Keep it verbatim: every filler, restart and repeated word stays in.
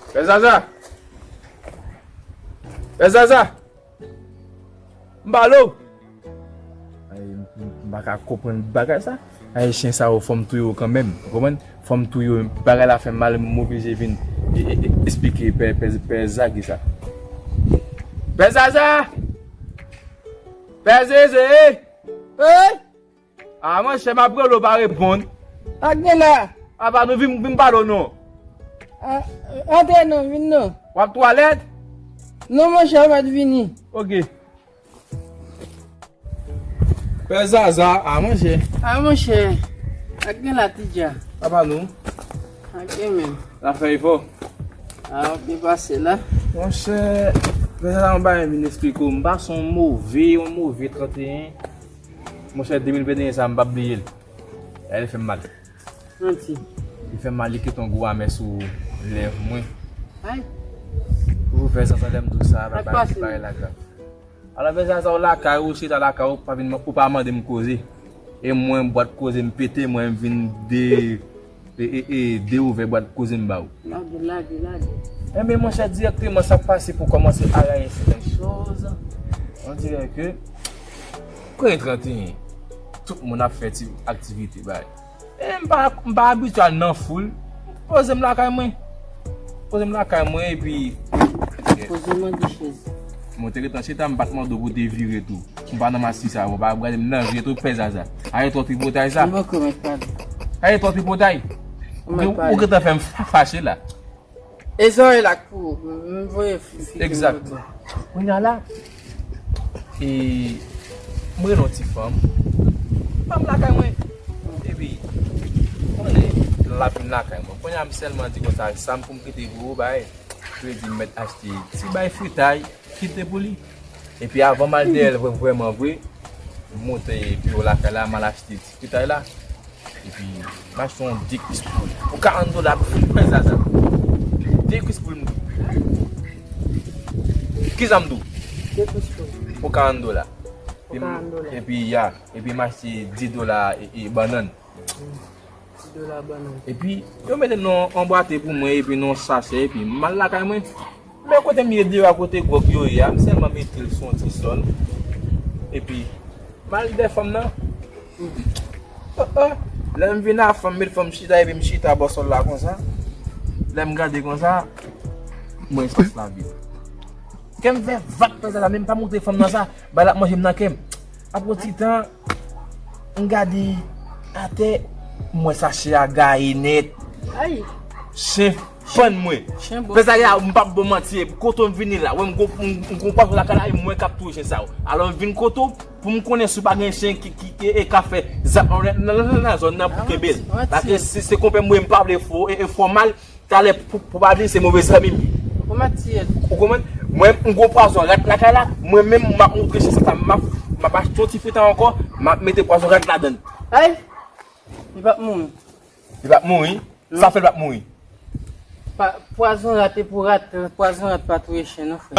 Pè Zaza! Pè Zaza! M pale w! Ay, m, m, m pa ka konprann bagay sa. Ayisyen sa yo, fò m touye yo kanmenm. Ou konprann? Fò m touye yo. Bagay la fè m mal, m oblije vin e, e, e, esplike pè, pè, pè Zagi sa. Pè Zaza! Pè Zeze! Ey! A, monchè, m ap rele w pa reponn. Sa k gen la? Apa nou vin, vin pale w non. A, antre non, vin non. W ap twalèt? Non, monchè, m pa t vini. Ok. Pè Zaza, a, monchè. A, monchè, sa k gen la, Tidja? Apa nou? Sa k gen menm? Zafè yo fò. A, w ap byen pase la. Monchè, pè Zaza, yon bagay m vin esplike w. M pase yon move, yon move trannteyen. Monchè, de mil venteyen sa, m p ap bliye l. E li fè m mal. Manti. Li fè m mal, li kite yon gwo amè sou lèv mwen. Ay. Ou fè sansan lè m di w sa, pa, pa, pa, la grav. Alò, pè Zaza, w lakay ou, chita lakay ou, pa vin, ou pa mande m koze. E mwen, bwat koze m pete, mwen, m vin de, e, e, e, deouvè bwat koze m ba ou. Lage, lage, lage. Enben, monchè, dirèkteman, sa k pase pou kòmanse arayen sètèn choz. On dirè ke, premye trannteyen, tout moun ap fè ti aktivite, bay. E m pa, m pa abitye al nan foul. Poze m lakay mwen. Poze m lakay mwen, epi poze m anba chèz. Mwen te gentan chita, m pa t mande w pou te vire tou. M pa nan masi sa, ou pa gade m nan je tou, pè Zaza. Aye twò tripotay sa. M poko mèt pale. Aye twò tripotay. Ou gentan fè m fa-, fache la. E zòrèy la k pou ou, m voye fi-, figi m egzak. Lòt bò. Kounye a la, e, m rele yon ti fanm. Fanm lakay mwen. Epi, konnen, l ap vin lakay mwen. Kounye a, m sèlman di konsa, sa m pou m kite pou ou, bay. Kredi m mèt achte ti bay fritay, kit de pou li. Epi avan m al dèyè l vre, vrèman vre, m monte biwo lakay la, m al achte ti fritay la. Epi m achte yon de kwis poul. Pou karant dola, pè Zaza. De kwis poul m di w. Kisa m di w? De kwis poul. Pou karant dola. Pou karant dola. Epi, ya, epi m achte dis dola e, e bannann. Ti dola bannann. Epi, yo mete m nan yon bwate pou mwen, epi nan yon sachè, epi m al lakay mwen. Men kote m ye deyò a, kote gwòg yo ye a, m sèlman mete l sou yon ti sòl. Epi, m al dèyè fanm nan. Oh, oh. Lè m vin a fanm, met fanm chita, epi m chita bò sòl la konsa. Lè m gade konsa, m wè espas la vid. Kè m fè vag pè Zaza, men m pa montre fanm nan sa. Bay la ap manje m nan kè m. Apre yon ti tan, m gade atè, m wè sachè a gaye nèt. Ay! Chen fann mwen. Chen bò. Pè Zaza, m p ap ba w manti, kote w m vini la, wè m gon, m, m gon pwazon lakay la, e mwen k ap touye chen sa yo. Alò m vin kote w, pou m konnen si w pa gen chen ki, ki, ki, e ka fè zam nan, nan, nan, nan zòn nan pou kenbe l. Paske se, se konpè m, mwen m pa vle fò, e, e fò mal. Talè pou, pou pa di se move zanmi m ye. Ou konprann? Mwen, m gon pwazon rat lakay la, mwen menm, m ap montre chen sa, m ap, m ap achte yon ti fritay ankò, m ap mete pwazon rat ladann. Ay! Li p ap mouri. Li p ap mouri? Non. Sa fè l p ap mouri? Pa, pwazon rat e pou rat, pwazon rat pa touye chen non, frè.